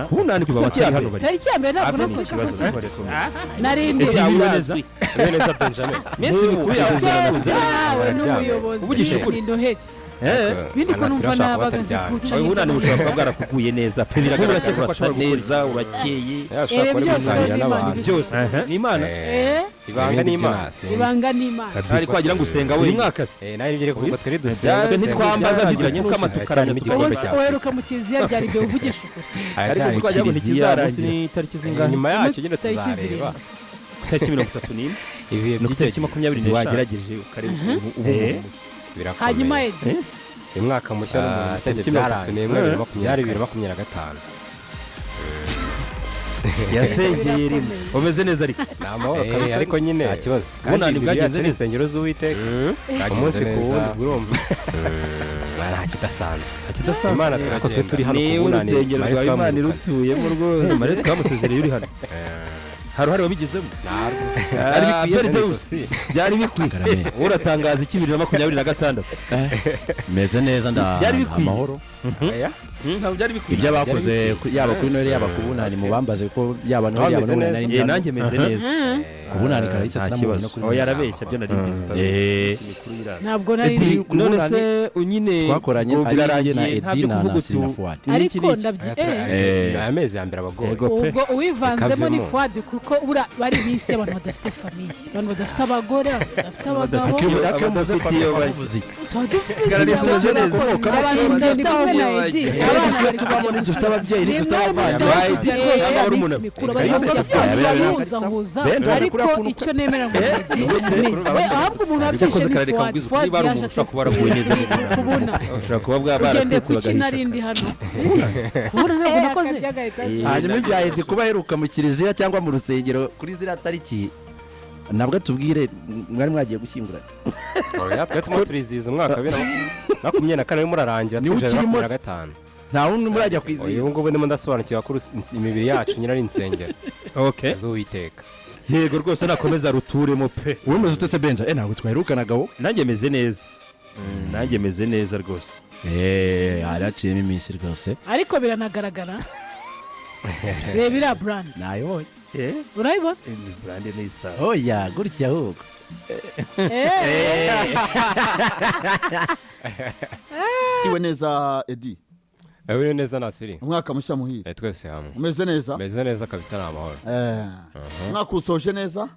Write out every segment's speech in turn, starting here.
Bunani ku itariki ya mbere. Tariki ya mbere ntabwo Ave ni nasohoka. ikibazo, Kuki? kuko Narindiriye. Edi, wiriwe neza? Wiriwe neza, Benjamin. Minsi mikuru yawe. Byose nawe n'umuyobozi. Uvugisha ukuri. Ni Noheli. Bindi ko numva nabaga ndi guca Wowe bunani hirya no bushobora kuba hino. bwarakuguye neza pe, biragaragara ko urasa neza, urakeye. Ashobora kuba ari Byose gusangira ni Imana n'abantu. ibikora. Byose ni Imana. Ibanga ni Imana. Ibanga ni Imana. Ariko wagira ngo usenga wenyine mwaka se. Nawe ibyo uri kuvuga, twari dusenga. Twe ntitwambaza, ntidupfukama, tukaramya. Wowe se uheruka mu kiliziya ryari igihe, uvugisha ukuri? Ariko si twagira ngo ntikizarangira? Ni itariki zingahe? Nyuma yacyo nyine Tariki tuzareba. 7. Itariki 31. Ibihe Ni ku by'icyo itariki 25. Wagerageje ukareba ubu. Birakomeye. Hanyuma Edi? Uyu mwaka mushya n'umuntu mushya Tariki 31, 31, byari 2025. Yasengeye rimwe. Umeze neza ariko? Ni amahoro kabisa, ariko nyine Nta kibazo. Kandi Bunani Bibiliya bwagenze turi neza. insengero z'Uwiteka umunsi ku wundi, urumva nta kidasanzwe. Kidasanzwe. Imana ariko twe turi hano ku Niba bunani. urusengero Marisika rwawe Imana bamwirukanye. irutuyemo rwose, Marisika bamusezereye uri hano, hari uruhare wabigizemo? Byari bikwiye. Perdeus, byari bikwiye? Karame. Uratangaza iki 2026? Meze neza nda. Byari bikwiye. Amahoro. Oya. Ntabwo byari bikwiye. Ibyo bakoze yaba kuri Noheli, yaba ku bunani, mubambaze ko yaba Noheli, yaba Bameze n'ubunani neza. nari ndi Eh, hano. nanjye meze neza. Ku bunani karahita Nta sinamubona kibazo. no kuri Oya, Noheli. arabeshya, byo nari mbizi. Eh. Iminsi mikuru iraza. Ntabwo nari Edi, ndi. Ku none bunani se nyine twakoranye ngo ari njye na birarangiye, Edi nta byo na kuvuga Nasiri na utu Fuadi. n'iki Ariko n'iki. ndabyi Eh. Aya mezi ya mbere abagoye. Yego pe. Ubwo uwivanzemo ni Ikavemo. Fuadi, kuko buriya bari iminsi y'abantu badafite famille, abantu badafite abagore, abantu badafite abagabo. Ariko muze Abadafite famille iyo bajya. bavuze iki? Tuba dufite Kararisa abantu neza. bakozi, abantu mudafite aho na Edi, abana bari Tubamo kujya ntidufite ababyeyi, Ni ntidufite mwari mufite abavandimwe. aho kujya Right. rwose, Cyangwa iminsi barumuna. mikuru bari Kalisa munsi ya byose. barahuzahuza. Bento, Ariko kuriya kuntu icyo nemera ngo Edi amezi we, ahubwo umuntu wabyishe Cyakoze ni karareka Fuadi. nkubwize ukuri, Fuadi niba ari yaje umuntu ushobora kuba atese waraguwe neza n'ubunani. kubuna. Ushobora kuba bwa Ugendeye baratetse ku ki bagahisha. nari ndi hano kubura? Ntabwo nakoze. Hanyuma ibya Edi kuba aheruka mu kiliziya cyangwa mu rusengero kuri ziriya tariki, nabwo tubwire, mwari mwagiye gushyingura? Oya, twari turimo turizihiza umwaka wa 2024 urimo urarangira. Niwe Twinjira ukirimo 2025. Nta wundi murajya kwizihiza? Uyu ngubu ndimo ndasobanukirwa ko imibiri yacu nyine ari insengero Okay. z'Uwiteka. Yego rwose, nakomeza ruturemo pe. Wowe umeze ute se, Benja? Ntabwo twaherukanaga wowe. Nanjye meze neza, nanjye meze neza rwose. Hari haciyemo iminsi rwose. Ariko biranagaragara, reba iriya brand. Nayibonye. Urayibona? Ni brand n'isaha. Oya, gutya ahubwo. Iwe neza, Edi. Wiriwe neza, Nasiri. Umwaka mushya muhire. Twese hamwe. Umeze neza? Meze neza kabisa, ni amahoro. Umwaka usoje neza?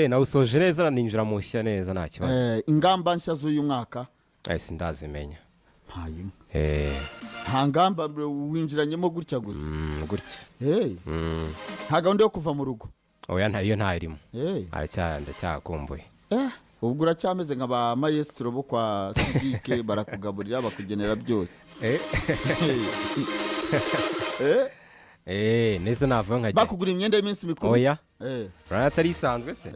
Nawe usoje neza, ninjira mu nshya neza, nta kibazo. Ingamba nshya z'uyu mwaka? Sindazimenya. Ntayimwe? Nta ngamba, winjiranyemo gutya gusa? Gutya. Nta gahunda yo kuva mu rugo? Oya, nta iyo ntayirimo. Ndacyakumbuye. Ubwo uracyameze nka ba maestro bo kwa Sidike, barakugaburira, bakugenera byose. Neza navuga nkajya. Bakugura imyenda y'iminsi mikuru? Oya. Urabona atari isanzwe se?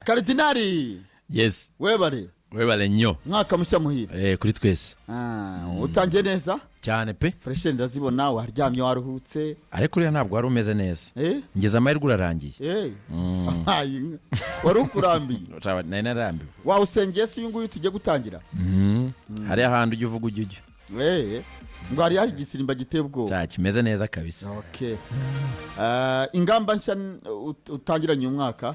Karidinari. Yes. Webare. Webale nnyo. Mwaka mushya muhire. Kuri twese. Ah, utangiye neza. Cyane pe. Fraîcheur ndazibona, waryamye waruhutse. Ariko uriya ntabwo wari umeze neza. Ngeze amahirwe urarangiye. Ahaye inka. Wari ukurambiye? Nari narambiwe. Wawusengeye se uyu nguyu tugiye gutangira? Hariya ahantu ujya uvuga ujya ujya. Ngo hari igisimba giteye ubwoba. Cya kimeze neza kabisa. Okay. Ingamba nshya utangiranye uyu mwaka?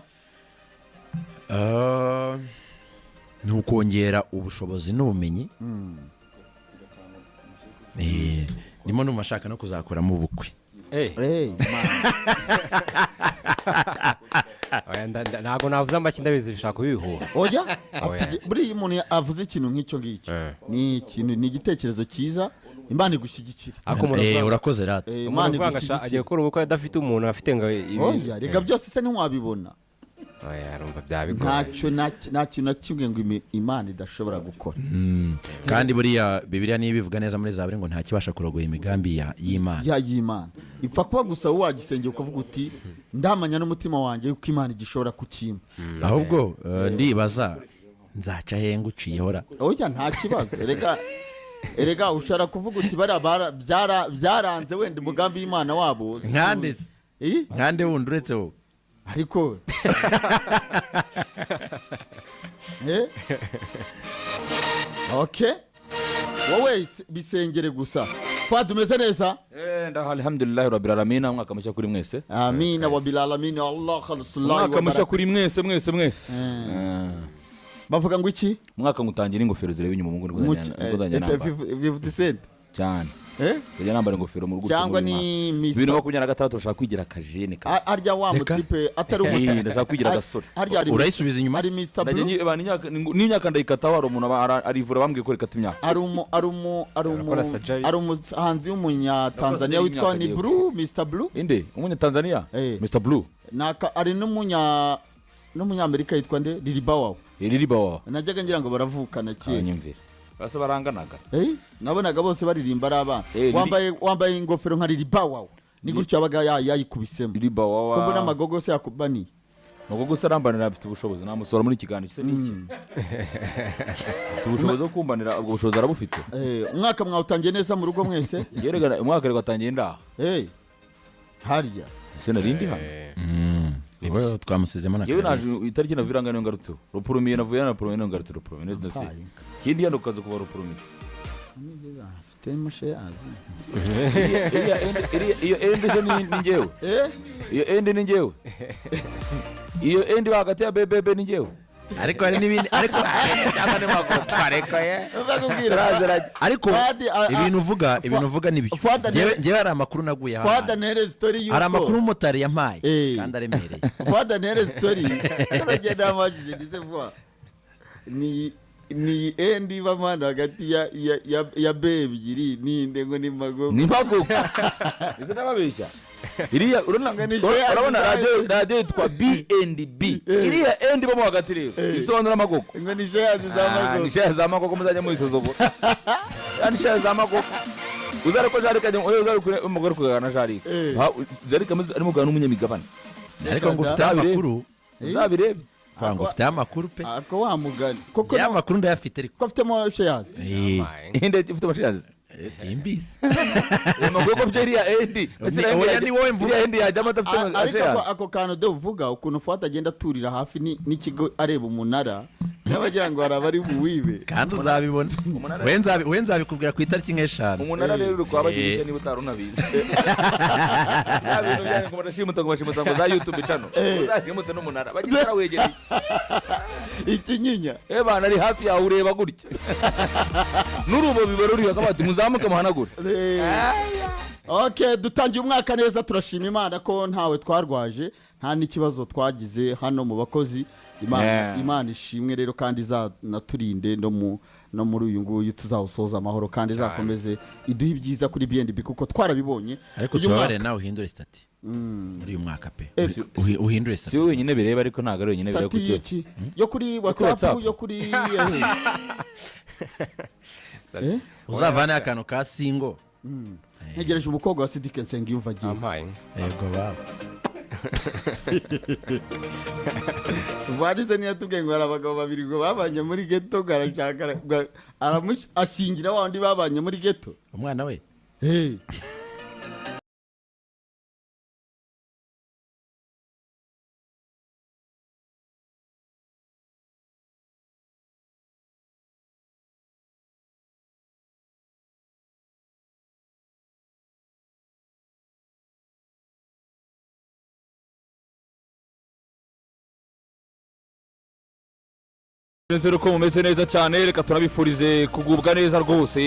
Ni ukongera ubushobozi n'ubumenyi. Ndimo numva nshaka no kuzakoramo ubukwe. Man. Oya, ntabwo navuze amashyi, ndabizi bishaka kubihuha. Oya, afite Oya. Buriya iyo umuntu avuze ikintu nk'icyo ngicyo, ni ikintu, ni igitekerezo cyiza, Imana igushyigikira. Ariko umuntu Urakoze rata. Umuntu Imana uvuga ngo igushyigikira. agiye gukora ubukwe adafite umuntu afite ngo Oya, reka, byose se ntiwabibona? Oya, urumva byaba bigoye. Ntacyo nta kintu na kimwe ngo Imana idashobora gukora. Kandi buriya Bibiliya niyo ibivuga neza muri Zaburi ngo nta kibasha kurogoya imigambi y'Imana. Ya y'Imana, ipfa kuba gusa wowe wagisengera ukavuga uti: "Ndamanya n'umutima wanjye yuko Imana igishobora kukimpa." Ahubwo ndibaza nzaca he nguciyeho ra? Oya, nta kibazo, reka erega ushobora kuvuga uti bariya byaranze, wenda umugambi w'Imana wabo Nkande se? Eh? Nkande wundi uretse wowe? Ariko ok, wowe bisengere gusa. Fadi, umeze neza? Ndaha, alhamdulillahi rabbil alamin. Umwaka mushya kuri mwese. Amina wa bil alamin, Allah khalisullahi. Umwaka mushya kuri mwese, mwese, mwese. Bavuga ngo iki? Umwaka ngutangira ingofero zireba inyuma mu ngo nzajya nambara 50 Cent. Cyane. Eh? Nzajya nambara ingofero mu rugo. Cyangwa ni bibiri na Mr. 26 turashaka kwigira akajene kabisa. Arya wa Reka. mutipe atari Eh, ndashaka kwigira agasore. Harya ari Urayisubiza inyuma ari se? Mr. Najya Blue. abantu n'imyaka ndayikata, hari umuntu arivura, bambwiye ko rikata imyaka. Ari umu ari umu ari umu Arakora surgery. Ari umuhanzi w'umunyatanzania Arakora witwa ni imyaka. Blue, Mr Blue. Inde umunyatanzania? Eh. Mr Blue. Naka ari n'umunyamerika yitwa nde, Lil Bow Wow. Riri bawa. Najyaga ngira ngo baravukana kera. Abanyumvira basa baranganaga. Eh, nabonaga bose baririmba ari abana. Eh, Wambaye ingofero nka Lil Bow Wow, ni gutyo yabaga yayikubisemo. Riri bawa. Ko mbona amagogo se yakubaniye? Nuko gusa arambanira, afite ubushobozi, namusohora muri kiganiro se niki, afite ubushobozi bwo kumbanira, ubwo bushobozi arabufite. Eh, umwaka mwawutangiye neza mu rugo mwese? Yerekana umwaka rero watangiye ndaha. Eh, harya. Ese nari ndi hano? Wowe twamusizemo na Yewe naje Clarisse. itariki naviranga niyo ngarutseho rupurumiye, navuye na rupurumiye niyo ngarutse rupurumiye ndetse Payi. ikindi hano kaza kuba rupurumiye. Afite musheyazi. Iyo endi se ni njyewe? Eh. Iyo endi ni njyewe, iyo endi hagati ya BBB ni njyewe. Ariko hari n'ibindi, ariko Cyangwa ni magogo ye? Bakubwira. Ariko Fadi, ibintu uvuga ni byo. Fadi. Njyewe hari amakuru naguye hano. Fada ntere story yuko Hari amakuru umumotari yampaye Eh. kandi aremereye. Fada ntere story aragenda amajije ndise vuba ni endi bamana hagati ya B ebyiri ninde, ngo ni magogo. Ni magogo, ese ndababeshya? Iriya urabona Ngo ni Joyous urabona Design. Radiyo yitwa B&B, iriya endi bamo hagati rero isobanura amagogo. Ngo ni shares za Ah, ni magogo. share za magogo, muzajya muyisuzugura. Ya, ni share za magogo. Uzare ko Jarike ajya, oya, uzare kure umugore kuganira na Jarike. Eh. Jarike arimo kuganira n'umunyamigabane. Ariko ngo ufite amakuru. Uzabirebe. Ngo ufite amakuru pe. Ako wa mugani koko. Ya makuru ndayafite ariko. Ko afitemo shares. Eh, Inde ufite amashares? Simbizi. Amakuru ko byo iriya endi. Oya, ni wowe mvuga. Iriya endi yajyamo adafite Ariko amashares. ako kantu de uvuga ukuntu Fuad agenda aturira hafi n'ikigo areba umunara, n'abagira ngo hari abari buwibe. Kandi uzabibona. We nzabikubwira ku itariki nk'eshanu. Umunara rero uri kwa bagirisha niba utari unabizi. Ya bintu byanyu ngo barashimuta, ngo bashimuta ngo za YouTube channel. Uzashimutse n'umunara. Bagira arawegereye. Ikinyinya. Eh bana, ari hafi yawe, ureba gutya. N'urubo biba ruri bakaba bati muzamuke muhanagure. Ok, dutangiye umwaka neza, turashima Imana ko ntawe twarwaje, nta n'ikibazo twagize hano mu bakozi. Imana, Imana ishimwe rero, kandi izanaturinde no muri uyu nguyu tuzawusoza amahoro, kandi izakomeze iduhe ibyiza kuri BNB kuko twarabibonye. Ariko Uyu tubabare mwaka nawe uhindure status muri uyu mwaka pe. Eh, Uhindure Si status. we wenyine bireba, ariko ntabwo ari wenyine bireba. Status Kuki? y'iki? Yo kuri WhatsApp? WhatsApp. Yo kuri eh? Uzavaneho akantu ka single. Ntegereje umukobwa wa Sidike Nsengiyumva agiye. Ampaye. Yego baba. Vadise ntiyatubwiye ngo hari abagabo babiri ngo babanye muri geto, ngo arashaka ngo ashingira wa wundi babanye muri geto. Umwana we. Hey. Nizere ko mumeze neza cyane, reka turabifurize kugubwa neza rwose.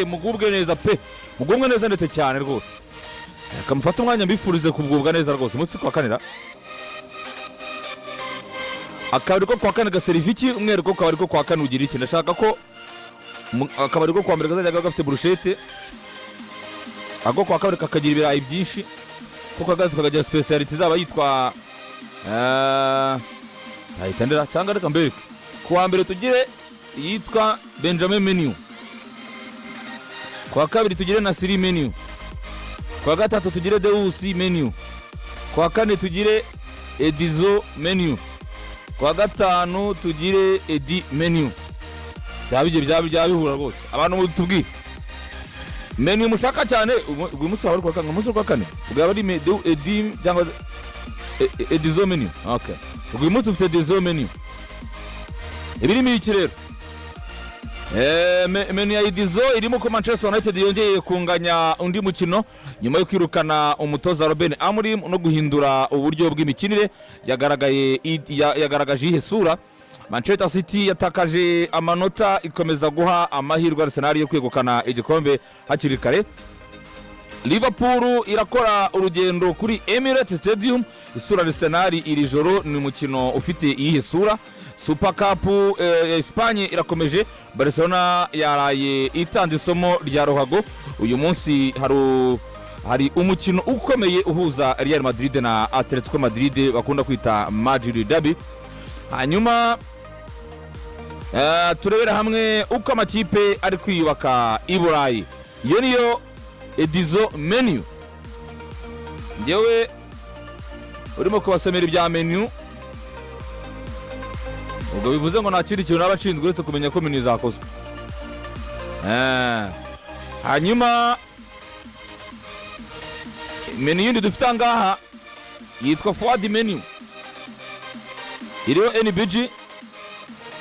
Mugubwe neza pe, mugubwe neza ndetse cyane rwose. Reka mufate umwanya mbifurize kugubwa neza rwose. Umunsi kwa kanira akabari ko kwa kane gaseriviki umwihariko ko kabari ko kwa kane ugira iki? Ndashaka ko akabari ko kwa mbere kazajya kaba gafite burushete, ako kwa kabiri kakagira ibirayi byinshi, ko kwa gatatu kakagira spécialité izaba yitwa nzahita ndera, cyangwa reka mbereke. Ku wa mbere tugire iyitwa Benjamin menu, ku wa kabiri tugire Nasiri menu, ku wa gatatu tugire Deusi menu, ku wa kane tugire Edizo menu, ku wa gatanu tugire Edi menu. Byaba ibyo, byaba bihura rwose. Abantu tubwire menu mushaka cyane. Uyu munsi waba uri ku wa kane, umunsi wa kane ubwo yaba ari Edi cyangwa Edizo menu. Okay, ubwo uyu munsi ufite Edizo menu. Ibirimo iki rero? Menu ya Idizo irimo ko Manchester United yongeye kunganya undi mukino nyuma yo kwirukana umutoza Ruben Amorim no guhindura uburyo bw'imikinire yagaragaye yagaragaje iyihe sura. Manchester City yatakaje amanota, ikomeza guha amahirwe Arsenal yo kwegukana igikombe hakiri kare. Liverpool irakora urugendo kuri Emirates Stadium isura Arsenal iri joro, ni umukino ufite iyihe sura? Super Cup ya Espagne irakomeje, Barcelona yaraye itanze isomo rya ruhago. Uyu munsi hari umukino ukomeye uhuza Real Madrid na Atletico Madrid bakunda kwita Madrid Derby. Hanyuma turebera hamwe uko amakipe ari kwiyubaka i Burayi. Iyo niyo Edizo menu. Ngewe urimo kubasomera ibya menu, ubwo bivuze ngo nta kindi kintu naba nshinzwe uretse kumenya ko menu zakozwe. Hanyuma menu yindi dufite aha ngaha yitwa forward menu, iriho NBG,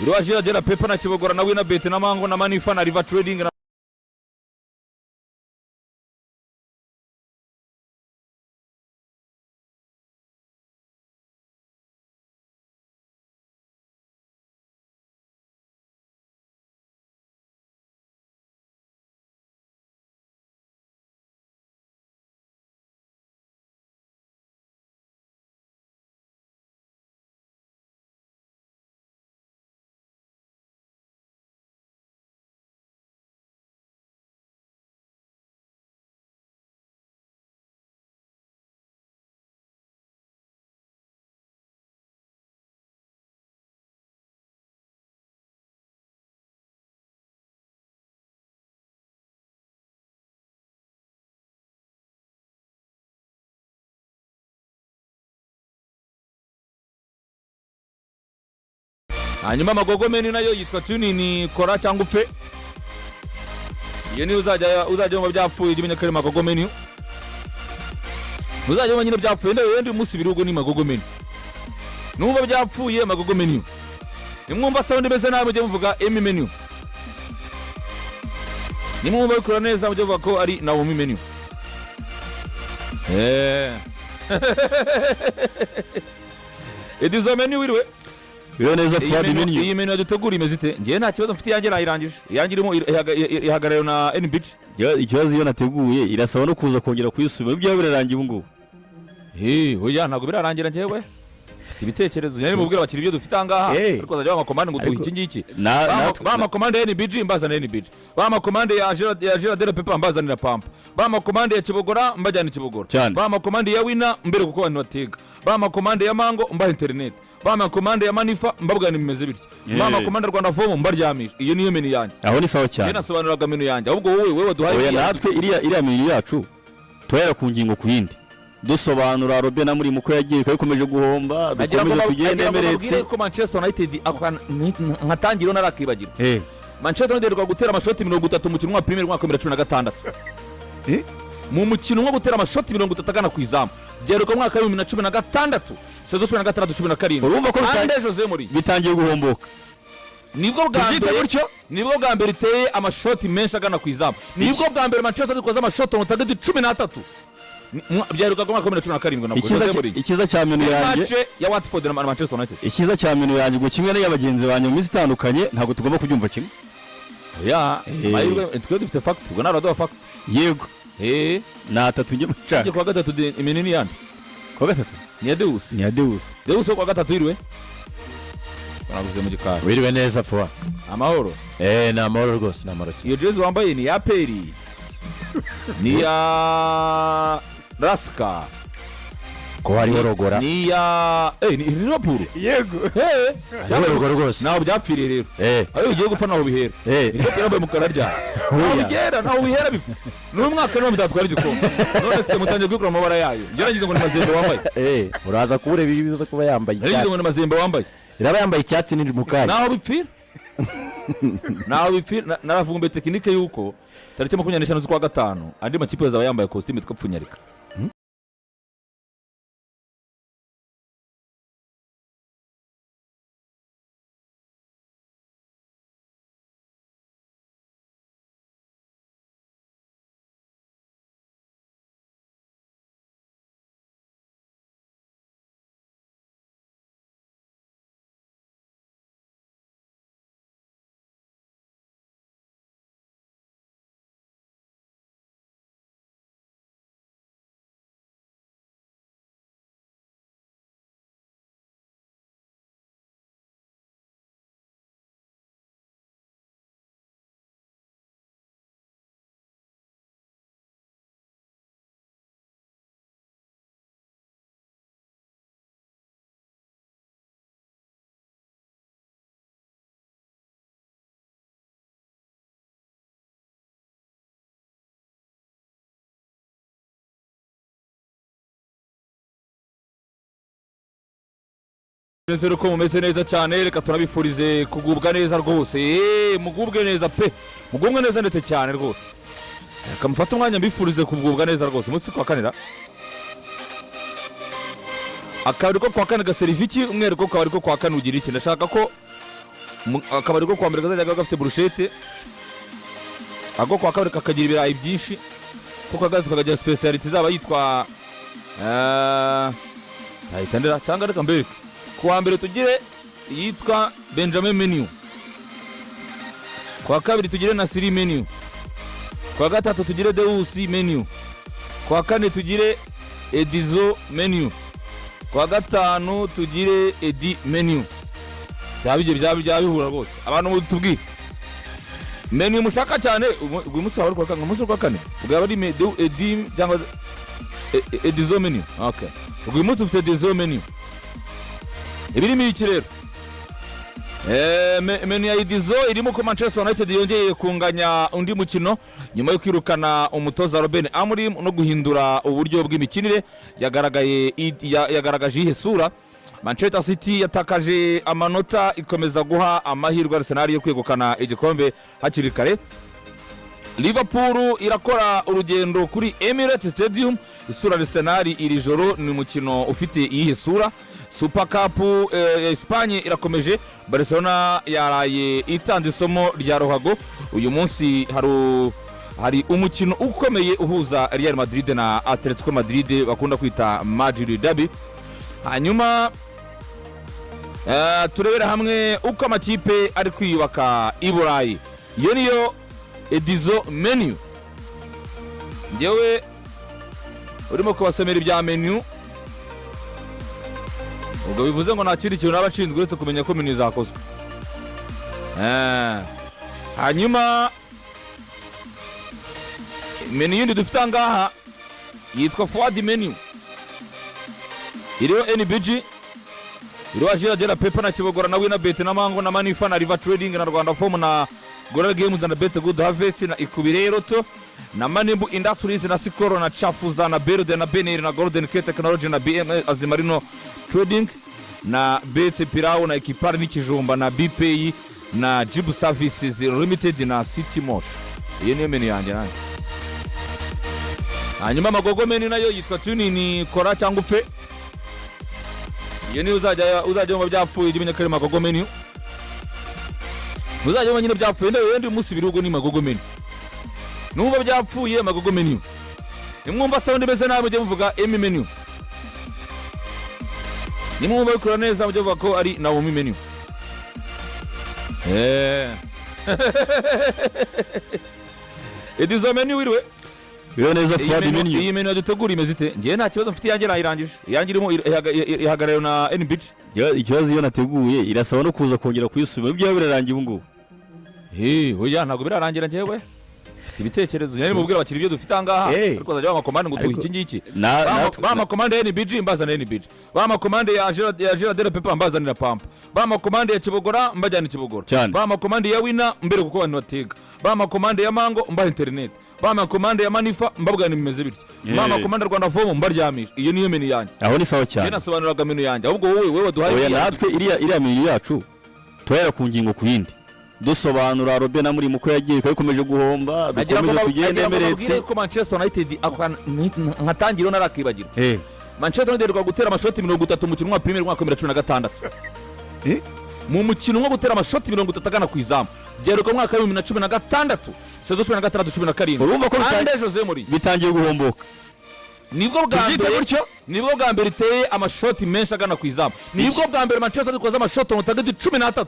iriho Ajira Gera Pepa na Kibogora na Wina Bet na Mango na Manifa na River Trading na Hanyuma amagogo menu nayo yitwa tunini kora cyangwa upfe. Iyo niyo uzajya wumva byapfuye, ujye umenya ko ari magogo menu. Uzajya wumva nyine byapfuye, ndebe wenda umunsi ibiri, ubwo ni magogo menu. Numva byapfuye, magogo menu. Nimwumva sound imeze nabi, mujye muvuga emi menu. Nimwumva bikora neza, mujye muvuga ko ari Naomi menu. Edizo menu, wiriwe? Biriho neza. Iyi Fuadi menu. Iyi menu yadutegura imeze ite? Ngewe nta kibazo mfite, iyanjye nayirangije. Iyanjye irimo ihagarariwe na NBG. Ikibazo, iyo nateguye irasaba no kuza kongera kuyisubira, ibyawe birarangiye ubu ngubu. Oya, ntabwo birarangira. Njyewe mfite ibitekerezo nyine mubwira abakiriya ibyo dufite ahangaha, ariko bazajya bampa komande ngo tuhe iki ngiki. Bampa komande ya NBG, mbazanira NBG. Bampa komande ya Gerard de la Pepa, mbazanira Pampa. Bampa komande ya Kibogora, mbajyana i Kibogora. Cyane. Bampa komande ya Wina, mbere kuko abantu batega. Bampa komande ya Mango, mbaha interineti. Bampa komande ya Manifa, mbabwira bimeze bityo. Bampa komande ya Rwanda Fomu, mbaryamisha. Iyo niyo menu yanjye. Aho ni sawa Njye cyane. nasobanuraga menu yanjye, ahubwo wowe waduhaye Oya, iriya. natwe iriya menu yacu turahera ku ngingo ku yindi, dusobanura Robe na muri muko yagiye ikaba ikomeje guhomba. Nagira ngo Dukomeze tugende. nagira ngo Emeretse. babwire ko Manchester United nkatangiriyeho narakibagirwa. Manchester United iheruka gutera amashoti 30 mu mukino wa Premier umwaka wa 2016. Mu mukino wo gutera amashoti 30 agana ku izamu byaheruka mu mwaka wa 2016, saison 16-17. Urumva ko Ande Jose Mourinho. bitangiye guhomboka. Nibwo bwa Tubyite mbere gutyo? Nibwo bwa mbere iteye amashoti menshi agana ku izamu. Nibwo bwa mbere Manchester United ikoze amashoti on target 13. Byaherukaga mu mwaka wa 2017 nabwo Jose Mourinho. Icyiza cya menu yanjye Match ya Watford na Manchester United. Icyiza cya menu yanjye ngo kimwe n'iya bagenzi banjye mu minsi itandukanye, ntabwo tugomba kubyumva kimwe. Ya, amahirwe twe dufite fact, ubwo nawe uraduha fact. Yego. Ni atatu njye Njye mucaka. kuwa gatatu imenu ni yande? Kuwa gatatu? Ni iya Deus. Ni iya Deus. Deus wo kuwa gatatu, yiriwe? Baraguze mu gikari. Wiriwe neza, Fuwa. Amahoro? Ni amahoro rwose, ni amahoro cyane. Iyo jezi wambaye ni iya APR, ni iya Rasika? Ko hariho rogora. Ni iya ni Liverpool. Yego. Hariho rogora rwose. Ntaho byapfiriye rero. Ayo ugiye gupfa ntaho bihera. Liverpool yambaye umukara ryari? Ntaho bigera, ntaho bihera bipfa. N'uyu mwaka niwo mutatwara igikombe. None se mutangiye kwikura amabara yayo? Njye nagize ngo ni Mazembe wambaye. Uraza kuwureba iyo uza kuba yambaye Nagize ngo ni icyatsi. Mazembe wambaye. Iraba yambaye icyatsi ni mu kanya. Naho bipfira, naho bipfira. Naravumbuye tekinike y'uko tariki 25 z'ukwa gatanu andi makipe azaba yambaye kositimu twapfunyarika. Nizere ko mumeze neza cyane. Reka turabifurize kugubwa neza rwose. Mugubwe neza pe, mugubwe neza ndetse cyane rwose. Reka mufate umwanya mbifurize kugubwa neza rwose. Umunsi kwa kanira, akabari ko kwa kane gaseriva iki? Umwihariko kabari ko kwa kane ugira iki? Ndashaka ko akabari ko kwa mbere kazajya kaba gafite burushete, ako kwa kabiri kakagira ibirayi byinshi, ko kwa gatatu kakagira spécialité izaba yitwa nzahita ndera. Cyangwa reka mbereke, ku wa mbere tugire iyitwa Benjamin menu, ku wa kabiri tugire Nasiri menu, ku wa gatatu tugire Deusi menu, ku wa kane tugire Edizo menu, ku wa gatanu tugire Edi menu. Byaba ibyo, byaba bihura rwose. Abantu tubwire menu mushaka cyane. Uyu munsi waba ari kuwa kane, umunsi wa kane bwaba ari Edi cyangwa Edizo menu. Okay, uyu munsi ufite Edizo menu. Ibirimo iki rero? Menu ya Idizo irimo ko Manchester United yongeye kunganya undi mukino nyuma yo kwirukana umutoza Ruben Amorim no guhindura uburyo bw'imikinire. Yagaragaye yagaragaje iyihe sura? Manchester City yatakaje amanota, ikomeza guha amahirwe Arsenal yo kwegukana igikombe hakiri kare. Liverpool irakora urugendo kuri Emirates Stadium, isura Arsenal iri joro ni umukino ufite iyihe sura? Super Cup ya Espagne irakomeje, Barcelona yaraye itanze isomo rya ruhago. Uyu munsi hari umukino ukomeye uhuza Real Madrid na Atletico Madrid, bakunda kwita Madrid Derby. Hanyuma turebera hamwe uko amakipe ari kwiyubaka i Burayi. Iyo niyo Edizo menu. Ngewe urimo kubasomera ibya menu, ubwo bivuze ngo nta kindi kintu naba nshinzwe uretse kumenya ko menu zakozwe. Hanyuma menu yindi dufite aha ngaha yitwa Fuadi menu, iriho NBG, iriho Ajira Gera Pepa na Kibogora na Wina Bet na Mango na Manifa na River Trading na Rwanda Foam na Gorilla Games na Bet Good Harvest na Ikubire Roto na Manembu Industries na Sikoro na Chafuza na Berde na Beneri na Golden K Technology na BM Azimarino Trading na Bet Pirau na Ekipari n'Ikijumba na BPI na Jibu Services Limited na City Mosh. Iyo niyo menu yanjye nanjye. Hanyuma Amagogo menu nayo yitwa Tunini kora cyangwa upfe. Iyo niyo uzajya wumva byapfuye, ujye umenya ko ari Magogo menu. Uzajya wumva nyine byapfuye, ndebe wenda uyu munsi ibirugo ni Magogo menu. Numva byapfuye, Magogo menu. Nimwumva sound imeze nabi, mujye muvuga Emi menu. Nimwumva bikora neza, mujye muvuga ko ari Naomi menu. Edizo menu, wiriwe? Biriho neza. Iyi Fuadi menu. Iyi menu yadutegura imeze ite? Njyewe nta kibazo mfite, iyanjye nayirangije. Iyanjye irimo ihagarariwe na NBG. Ikibazo, iyo nateguye irasaba no kuza kongera kuyisubira, ibyawe birarangiye ubu ngubu. Oya, ntabwo birarangira. Njyewe mfite ibitekerezo nyine mubwira abakiriya ibyo dufite ahangaha. Ariko bazajya bampa komande ngo tuhe iki ngiki. Bampa komande ya NBG, mbazanira NBG. Bampa komande ya Gerard de Pepa, mbazanira Pampa. Bampa komande ya Kibogora, mbajyana i Kibogora. Cyane. Bampa komande ya Wina, mbere kuko abantu batega. Bampa komande ya Mango, mbaha interineti. Bampa komande ya Manifa, mbabwira bimeze bityo. Bampa komande ya Rwanda Foam, mbaryamisha. Iyo niyo menu yanjye. Aho ni sawa Njye cyane. nasobanuraga menu yanjye, ahubwo wowe waduhaye Oya. iriya. Natwe iriya menu yacu turahera ku ngingo ku yindi, dusobanura Robe na Murimo uko yagiye ikaba ikomeje guhomba. Nagira ngo Dukomeze tugende. nagira ngo Emeretse. babwire ko Manchester United nkatangiriyeho narakibagirwa. Manchester United iheruka gutera amashoti 30 mu mukino wa Premier umwaka wa 2016. Mu mukino wo gutera amashoti 30 agana ku izamu byaheruka mu mwaka wa 2016, saison 16-17. Urumva ko Ande Jose Mourinho. Bitangiye guhomboka. Nibwo bwa Tubyite mbere gutyo? Nibwo bwa mbere iteye amashoti menshi agana ku izamu. Nibwo bwa mbere Manchester United ikoze amashoti on target 13.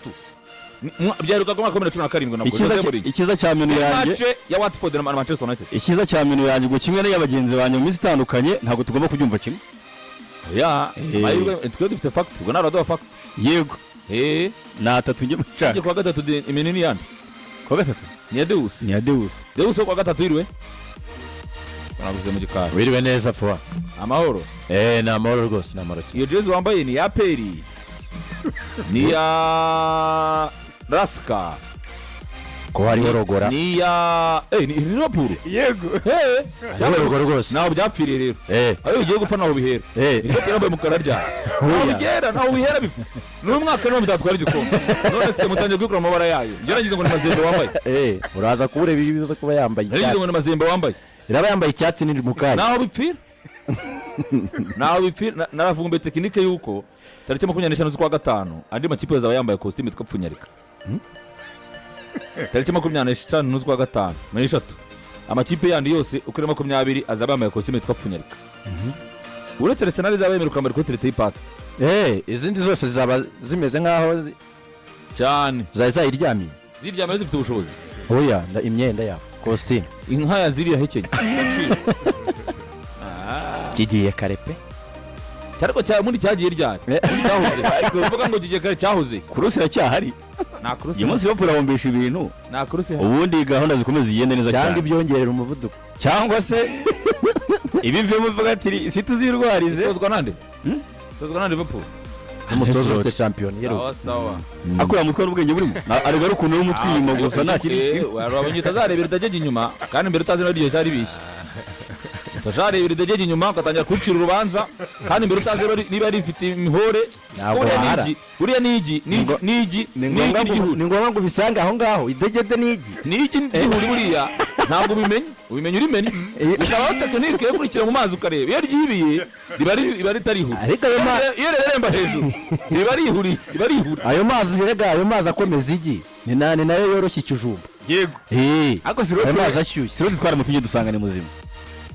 Byaherukaga mu mwaka wa 2017 nabwo Icyiza Jose cya- Mourinho. Icyiza cya menu yanjye Match ya Watford na Manchester United. Icyiza cya menu yanjye, ngo kimwe n'iya bagenzi banjye mu minsi itandukanye, ntabwo tugomba kubyumva kimwe. Ya, amahirwe twe dufite fact, ubwo nawe uraduha fact. Yego. Ni atatu njye Tujye mucaka. kuwa gatatu, imenu ni yande? Kuwa gatatu. Ni iya Deus. Ni iya Deus. Deus wo kuwa gatatu, yiriwe? Baraguze mu gikari. Wiriwe neza, Fuwa. Amahoro? Ni amahoro rwose, ni amahoro cyane. Iyo jezi wambaye ni iya APR, ni iya Rasika? Ko hariho rogora. Ni iya ni Liverpool. Yego. Eh, Hariho rogora rwose. Ntaho byapfiriye rero. Ayo ugiye gupfa ntaho bihera. Liverpool yambaye umukara ryari? Ntaho bigera, ntaho bihera bipfa. N'uyu mwaka niwo bitatwara igikombe. None se mutangiye kwikura amabara yayo? Njye nagize ngo ni Mazembe wambaye. Uraza kuwureba iyo uza kuba yambaye Nagize ngo ni icyatsi. Mazembe wambaye. Iraba yambaye icyatsi ni mu kanya. Naho bipfira, naho bipfira. Naravumbuye tekinike y'uko tariki 25 z'ukwa gatanu andi makipe azaba yambaye kositimu yitwa Pfunyarika. Tariki 25 z'ukwa gatanu n'eshatu, amakipe yandi yose uko ari 20 azaba yambaye kositimu yitwa Pfunyarika, uretse Arsenal izaba yemerewe kwambara ikote riteye ipasi. Izindi zose zizaba zimeze nk'aho cyane zari zayiryamiye. Ziryamye zifite ubushobozi. Oya, imyenda yabo, kositimu. Inka yaziriye ahekenye. Kigiye kare pe. Ariko cya muri cyagiye ryari? Muri cyahoze, ariko uvuga ngo kigiye kare, cyahoze. Kuruse iracyahari. Nta kuruse. Uyu munsi Liverpool irahombesha ibintu. Nta kuruse. Ubundi gahunda zikomeza zigende neza Cyangwa cyane. ibyongerera umuvuduko. Cyangwa se ibivemo uvuga ati si tuzirwarize. Tozwa nande? Tozwa nande Liverpool? Umutoza ufite shampiyona iheruka. Sawa sawa. Akura mutwe n'ubwenge burimo arega ari ukuntu n'umutwe inyuma gusa, nta kindi kintu. Wabonye utazarebera idegege inyuma kandi mbere utazi n'iryo cyari bishye. Utazarebera idegege inyuma ugatangira kucira urubanza kandi mbere utazi niba rifite imihore. Ntabwo Buriya ni wahara. igi, buriya ni igi, ni igi, ni igi, Ni ni ngombwa igi ngo ry'ihuri. ni ngombwa ngo ubisange aho ngaho, idegede n'igi. Ni igi ry'ihuri. Buriya ntabwo ubimenya, ubimenya urimenya. Usaba tekinike yo kurikira mu mazi ukareba iyo ryibiye riba ritarihuri. Ariko Iyo rireremba hejuru riba rihuri, riba rihuri. Ayo mazi rega, ayo mazi akomeza igi ni nayo yoroshya ikijumba. Yego. Ayo Ariko Siroti mazi ashyushye. Siroti twaramupimye dusanga ni muzima.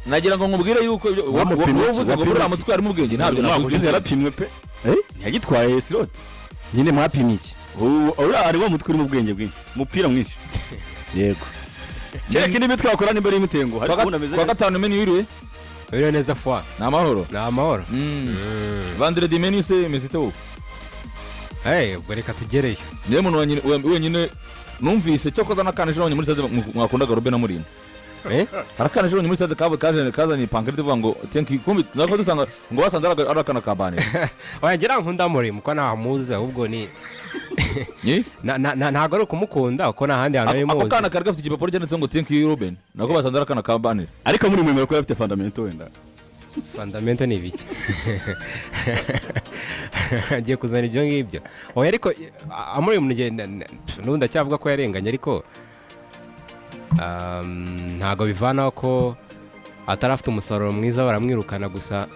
Nagira ngo nkubwire yuko ibyo Wamupimye wowe iki? uvuze ngo Wapimye buriya iki? mutwe harimo ubwenge, ntabyo Umwaka navuze. ushize yarapimwe pe. Ntiyagitwaye Siroti. Nyine mwapimye iki? Uriya hari wa mutwe urimo ubwenge bwinshi, umupira mwinshi. Yego. Kereka indi mitwe wakora nimba ari imitengo, ariko ubundi ameze Kuwa neza. gatanu menu yiriwe. Biriwe neza fwa. Ni amahoro. Ni amahoro. Vendredi menu se imeze ite wowe? Ubwo reka tugereyo. Niwe muntu wenyine numvise cyo koza n'akana ejo nabonye muri stade mwakundaga Robben na Murinda. Hari akana ejo nabonye muri stade kazanye pankarite ivuga ngo "Thank you", kumbi nako dusanga ngo basanze ari akana ka Bane. Oya, ngira nkunda Murimo kuko ntaho muzi, ahubwo ni Ni? Ntabwo ari ukumukunda kuko nta handi hantu Ako ari ako muzi. kana kari gafite igipapuro cyanditseho ngo "Thank you Robben", nako basanze ari akana ka Bane. Ariko muri mwemera ko yari afite fundamento wenda? Fundamento ni ibiki? Agiye kuzana ibyo ngibyo. Oya, ariko Amorim n'ubu ndacyavuga ko yarenganye, ariko ntabwo bivanaho ko atari afite umusaruro mwiza baramwirukana gusa.